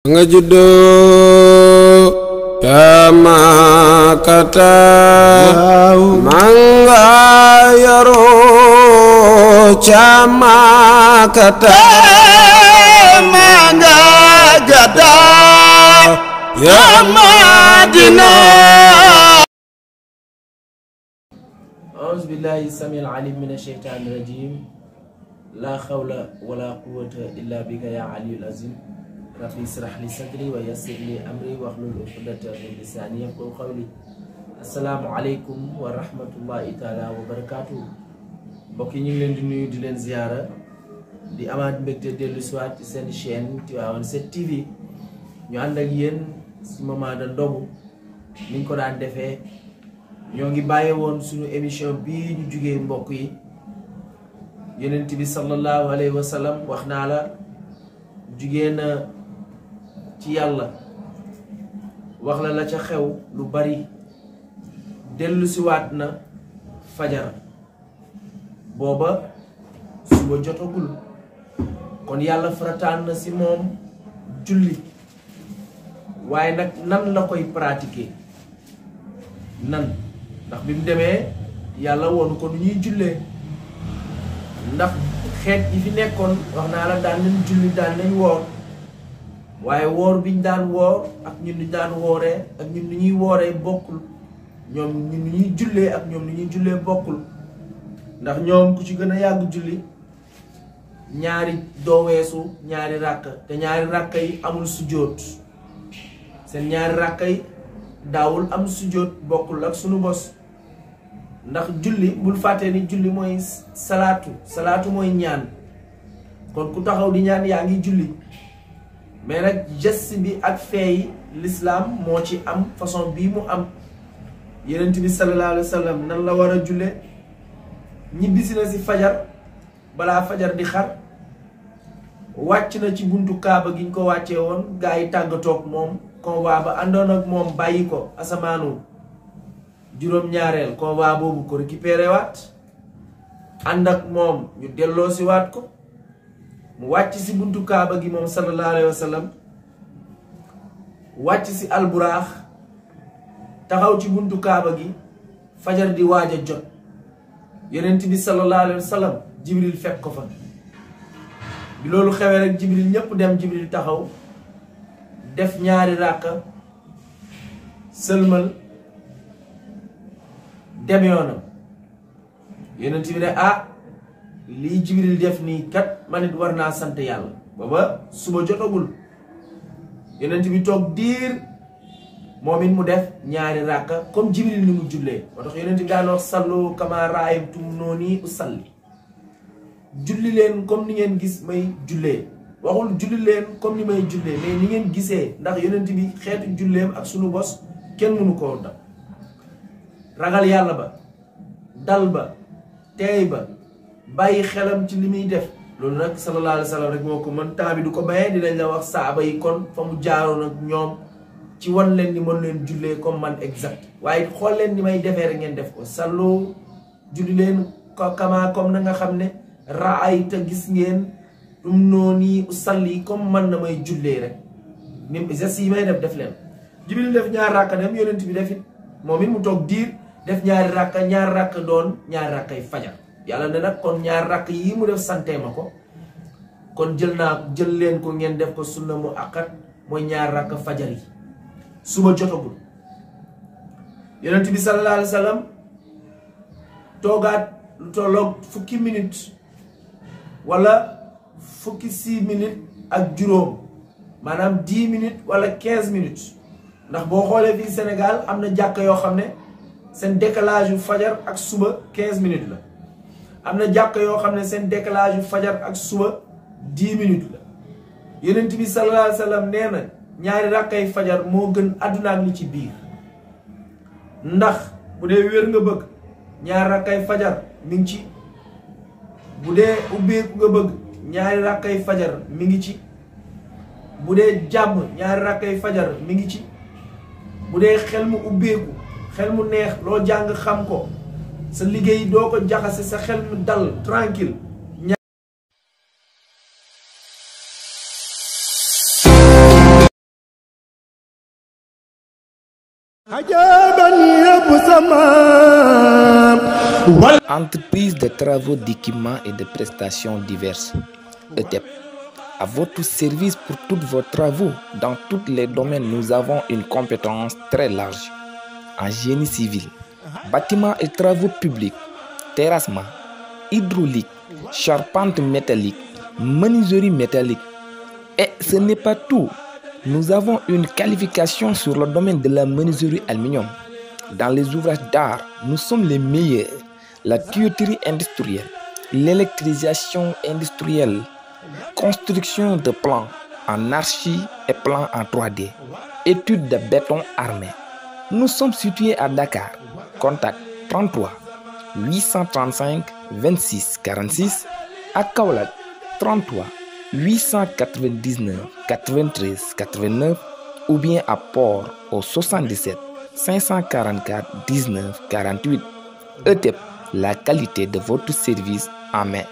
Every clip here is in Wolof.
nga juddoo ca Makata manga yaroo ca Makata manga gada ya Madina. أعوذ بالله السميع العليم من الشيطان الرجيم لا حول ولا قوة إلا بك يا علي العظيم ربي اشرح لي صدري ويسر لي أمري واحلل عقدة من لساني يفقهوا قولي. السلام عليكم ورحمة الله تعالى وبركاته. mbokk yi ñu ngi leen di nuyu di leen ziyaara di amaat mbégte dellu si waat ci seen chaîne Tivaouane 7 TV ñu ànd ak yéen si moment de ndogu niñ ko daan defee. ñoo ngi bàyyi woon suñu émission bii ñu jugee mbokk yi yonent bi sallallahu alayhi wa sallam wax naa la jugee na ci yàlla wax la ca xew lu bari dellu si waat na fajar booba suba jotagul kon yàlla farataan na si moom julli waaye nag nan la koy pratiquer nan ndax bi mu demee yàlla woon ko nu ñuy jullee ndax xeet yi fi nekkoon wax naa la daan nañ julli daan nañ woor waaye woor biñ daan woor ak ñun ñu daan wooree ak ñun nu ñuy wooree bokkul ñoom ñun nu ñuy jullee ak ñoom nu ñuy jullee bokkul ndax ñoom ku ci gën a yàgg julli ñaari doo weesu ñaari ràkk te ñaari ràkk yi amul sujjóot seen ñaari ràkk yi daawul am sujjóot bokkul ak sunu bos ndax julli bul fàtte ni julli mooy salaatu mooy ñaan kon ku taxaw di ñaan yaa ngi julli mais nag geste bi ak feey l'islam moo ci am façon bii mu am. Yonent bi sallallahu alayhi wa sallam nan la war a julle ñibbisi na si fajar balaa fajar di xar wàcc na ci buntu kaaba gi ñu ko wàccee woon gaa yi tàggatoog moom convoi ba àndoon ak moom bàyyi ko asamaanu juróom-ñaareel convoi boobu ko récupéré waat ànd ak moom ñu delloo si waat ko mu wàcc si buntu kaaba gi moom sallallahu alayhi wa sallam wàcc si alburaax taxaw ci buntu kaaba gi fajar di waaj a jot yonent bi sallallahu alayhi wa sallam jibril fekk ko fa bi loolu xewee rek jibril ñépp dem jibril taxaw def ñaari ràkka sëlmal dem yoonam yonent bi ne lii jibril def nii kat man it war naa sant yàlla booba suba jotagul yonent bi toog diir moom it mu def ñaari ràkka comme jibril ni mu jullee moo tax yonent bi daan wax sallu kama raaytumuni usalli julli leen comme ni ngeen gis may jullee waxul julli leen comme ni may jullee mais ni ngeen gisee ndax yonent bi xeetu julleem ak sunu bos kenn mënu koo dab ragal yàlla ba dal ba teey ba bàyyi xelam ci li muy def loolu nag sallallahu alayhi wa sallam rek moo ko mën temps bi du ko bayee dinañ la wax saaba yi kon fa mu jaaroon ak ñoom ci wan leen ni mën leen jullee comme man exact waaye xool leen ni may defee rek ngeen def ko sallu julli leen ko kama comme na nga xam ne raay te gis ngeen noonu usalli comme man na may jullee rek ni geste yi may def leen jibril def ñaar ràkka dem yonent bi def it moom it mu toog diir def ñaari ràkka doon ñaari ràkkay fajar yàlla ne nag kon ñaari ràkk yi mu def santee ma ko kon jël leen ko ngeen def ko sunna mu akkat mooy ñaari ràkk fajar yi suba jotagul yonent bi sallallahu alayhi wa sallam toogaat lu tolloog fukki minutes wala fukki 6 minutes ak juróom maanaam 10 minutes wala 15 minutes ndax boo xoolee fii Sénégal am na jàkk yoo xam ne seen décalage yu fajar ak suba 15 minutes la am na jàkk yoo xam ne seen décalage yu fajar ak suba 10 minutes la yonent bi sallallahu alayhi wa sallam nee na ñaari rakkay fajar moo gën àdduna ak li ci biir ndax bu dee wér nga bëgg ñaari rakkay fajar mi ngi ci bu dee ubbeeku nga bëgg ñaari rakkay fajar mi ngi ci bu dee jàmm ñaari rakkay fajar mi ngi ci bu dee xel mu ubbeeku xel mu neex loo jàng xam ko sa liggéey doo ko jaxase sa xel mu dal tranquille Entreprise de travaux d'équipement et de prestations diverses, ETEP. À votre service pour tous vos travaux. Dans tous les domaines, nous avons une compétence très large. En génie civil, bâtiments et travaux publics, terrassement, hydraulique, charpente métallique, menuiserie métallique. Et ce n'est pas tout. Nous avons une qualification sur le domaine de la menuiserie aluminium. Dans les ouvrages d'art, nous sommes les meilleurs. La tuyauterie industrielle, l'électrisation industrielle, construction de plans en archi et plans en 3D, études de béton armé. Nous sommes situés à Dakar. Contact 33 835 26 46 à Kaolack 33 899 93 89 ou bien à Port au 77 544 19 48. ETEP, la qualité de votre service en main.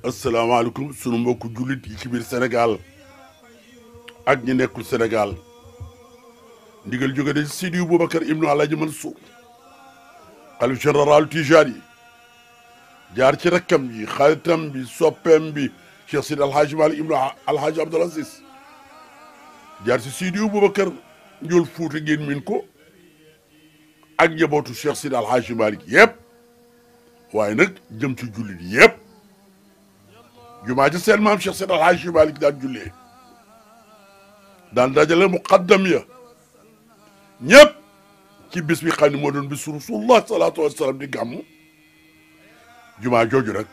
asalaamaaleykum sunu mbokku jullit yi ci biir Sénégal ak ñi nekkul Sénégal ndigal jóge de Sidi Boubacar ibnu Alaaji Mansour xalif général Tijani jaar ci rakkam yi xaritam bi soppeem bi Cheikh Sidi Alhaji Malick ibnu Alhaji Abdoul Aziz jaar ci Sidi Boubacar Njool Fuuta ngeen min ko ak njabootu Cheikh Sidi Alhaji Malick yëpp waaye nag jëm ci jullit yëpp jumaa ji seen maam Cheikh Sidi Alhaji Malick daan jullee daan dajale muqaddam ya ñëpp ci bis bi xam ne moo doon bis Rasulullah salaatu wasalaam di gàmmu jumaa jooju rek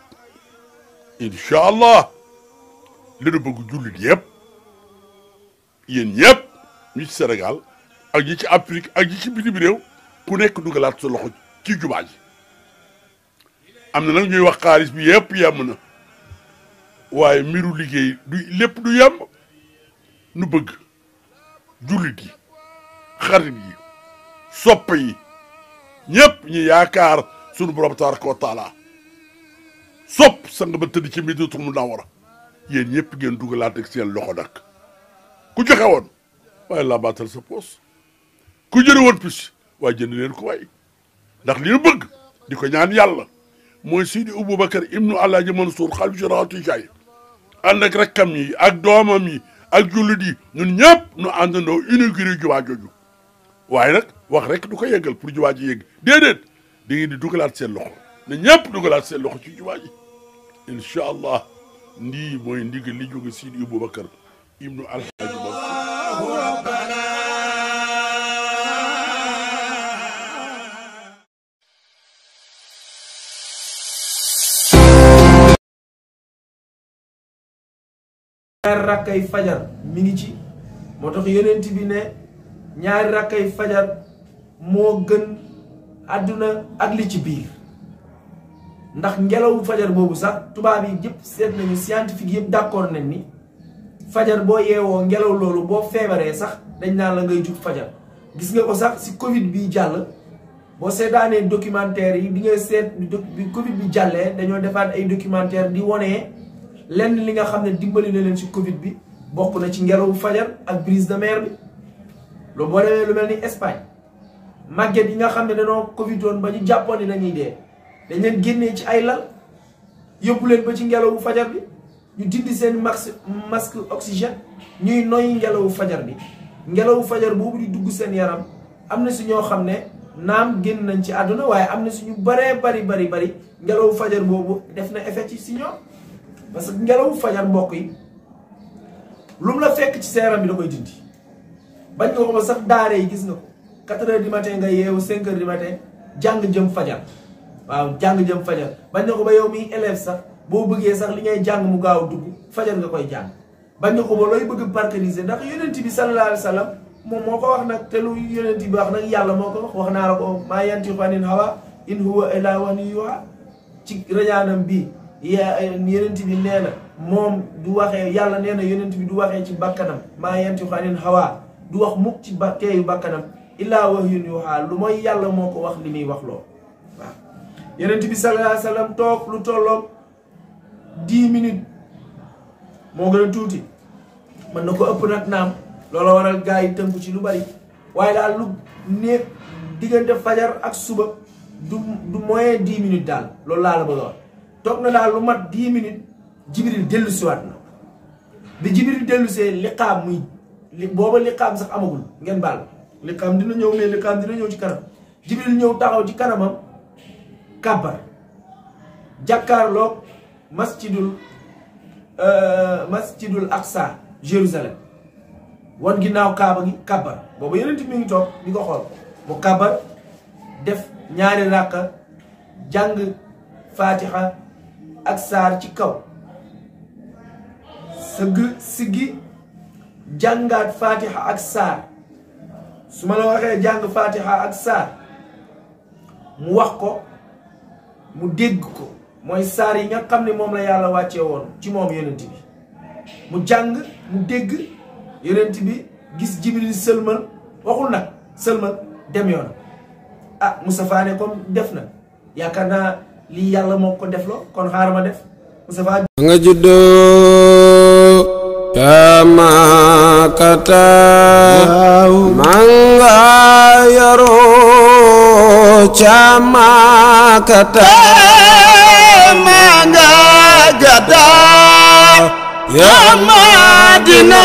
incha allah li nu bëgg jullit yëpp yéen ñëpp ñi ci Sénégal ak ñi ci Afrique ak ñi ci bitim réew ku nekk dugalaat sa loxo ci jumaa ji am na nag ñuy wax xaalis bi yëpp yem na waaye mbiru liggéey du lépp du yem nu bëgg jullit yi xarit yi soppe yi ñëpp ñi yaakaar sunu borom tabaraka wa taala sopp sang ba tëdd ci Madinatul Munawwara yéen ñëpp ngeen dugalaat ak seen loxo nag ku joxe woon waaye laa baatal sa poos ku jëri woon pis waaye jënd leen ko waay ndax li ñu bëgg di ko ñaan yàlla mooy Sidi Boubacar ibnu Alaaji Mansour xalif général Tijani ànd ak rakkam yi ak doomam yi ak jullit yi ñun ñëpp nu àndandoo inauguré jumaa jooju waaye nag wax rek du ko yeggal pour jumaa ji yegg déedéet da ngeen di dugalaat seen loxo ne ñëpp dugalaat seen loxo ci jumaa ji incha allah ndii mooy ndigal li jóge Sidi Boubacar ibnu Alhaji Mansour. ñaari rakkay fajar mi ngi ci moo tax yonent bi ne ñaari rakkay fajar moo gën àdduna ak li ci biir ndax ngelawu fajar boobu sax tubaab yi yëpp seet nañu scientifique yëpp d'accord nañ ni fajar boo yeewoo ngelaw loolu boo feebaree sax dañ naan la ngay jug fajar gis nga ko sax si Covid bi jàll boo seetaanee documentaire yi di nga seet bi Covid bi jàllee dañoo defaat ay documentaire di wone lenn li nga xam ne dimbali na leen ci Covid bi bokk na ci ngelawu fajar ak brise de mer bi lu boo demee lu mel ni Espagne màgget yi nga xam ne dañoo Covid woon ba ñu jàppoon ni dañuy dee dañ leen génnee ci ay lal yóbbu leen ba ci ngelawu fajar bi ñu dindi seen masque oxygène ñuy noyyi ngelawu fajar bi ngelawu fajar boobu di dugg seen yaram am na si ñoo xam ne naam génn nañ ci àdduna waaye am na suñu baree bari ngelawu fajar boobu def na effet ci si ñoom parce que ngelawu fajar mbokk yi lu mu la fekk ci sa yaram bi da koy dindi bañ nga ko ba sax daare yi gis nga ko 4 heures du matin nga yeewu 5 heures du matin jàng jëm fajar waaw jàng jëm fajar bañ nga ko ba yow miy élève sax boo bëggee sax li ngay jàng mu gaaw dugg fajar nga koy jàng bañ nga ko ba looy bëgg parcaliser ndax yonent bi sallallahu alayhi wa sallam moom moo ko wax nag te lu yonent bi wax nag yàlla moo ko wax naa la ko maa yantiqu anil hawa in huwa illaa wahyun yuuhaa ci rajaanam bi yonent bi nee na moom du waxee yàlla nee na yonent bi du waxee ci bakkanam maa yantiqu anil hawaa du wax mukk ci teeyu bakkanam illaa wahyun yuuhaa lu mooy yàlla moo ko wax li muy wax loo waaw yonent bi sallallahu alayhi wa sallam toog lu tolloog 10 minutes moo gën a tuuti mën na ko ëpp nag naam loolu waral gaa yi tënku ci lu bari waaye daal lu néeg diggante fajar ak suba du moyen 10 minutes daal loolu laa la bëgg a wax toog na daal lu mat 10 minutes jibril dellu siwaat na bi jibril dellu see liqaam muy booba liqaam sax amagul ngeen baal liqaam dina ñëw mais liqaam dina ñëw ci kanam jibril ñëw taxaw ci kanamam kàbbar jàkkaarloog masjidul aqsa Jérusalem wan ginnaaw kaaba gi kàbbar boobu yeneen mi ngi toog di ko xool mu kàbbar def ñaari ràkka jàng fatiha ak saar ci kaw sëgg siggi jàngaat fatiha ak saar su ma la waxee jàng fatiha ak saar mu wax ko mu dégg ko mooy saar yi nga xam ne moom la yàlla wàccee woon ci moom yonent bi mu jàng mu dégg yonent bi gis jibril sëlmal waxul nag sëlmal dem yoon ah Moustapha ne comme def na yaakaar naa lii yàlla moo ko def lo kon xaaral ma def Moustapha nga juddoo ca Makata manga yaroo ca Makata manga gada ya Madina